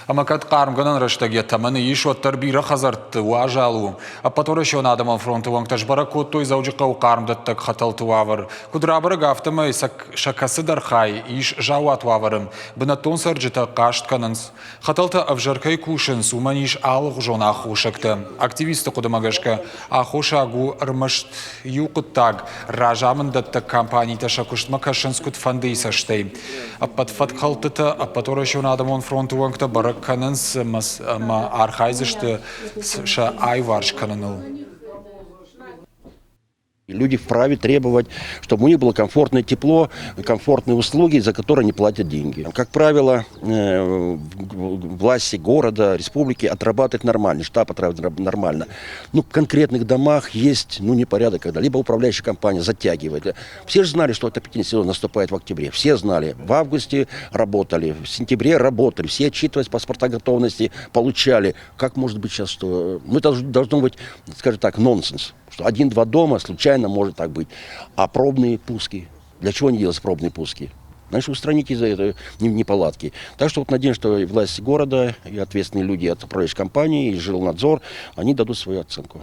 Ӕмӕ кӕд хъармгӕнӕн рӕстӕг йӕ тӕмӕны ис, уӕддӕр бирӕ хӕдзӕртты уазал у. Ӕппӕтуӕрӕсеон адӕмон фронты уӕнгтӕ сбӕрӕг кодтой Дзӕуджыхъӕуы хъармдӕттӕг хӕтӕлты уавӕр. Куыд рабӕрӕг, афтӕмӕй сӕ кӕцыдӕр хай ис заууат уавӕры. Бынӕттон цӕрджытӕ хъаст кӕнынц. Хӕтӕлтӕ ӕвзӕр кӕй кусынц, уымӕн ис алыгъуызон аххосӕгтӕ. Активистты хъуыдымӕ гӕсгӕ, аххосаг у ӕрмӕст иу хъуыддаг – разамынддӕттӕг компанитӕ сӕ куыстмӕ кӕсынц куыдфӕндыйы цӕстӕй. Ӕппӕт фӕткхӕлдтытӕ Ӕппӕтуӕрӕсеон адӕмон фронты уӕнгтӕ бӕрӕг кӕнынц ӕмӕ архайдзысты сӕ аиуварс кӕныныл. Люди вправе требовать, чтобы у них было комфортное тепло, комфортные услуги, за которые они платят деньги. Как правило, власти города, республики отрабатывают нормально, штаб отрабатывает нормально. Ну, в конкретных домах есть, ну, непорядок, когда либо управляющая компания затягивает. Все же знали, что отопительный сезон наступает в октябре. Все знали. В августе работали, в сентябре работали. Все отчитывались, паспорта готовности получали. Как может быть сейчас, что... Ну, это должно быть, скажем так, нонсенс. Что один-два дома случайно может так быть. А пробные пуски? Для чего они делают пробные пуски? Значит, устраните за это неполадки. Так что вот надеюсь, что и власти города, и ответственные люди от управляющей компании, и жилнадзор, они дадут свою оценку.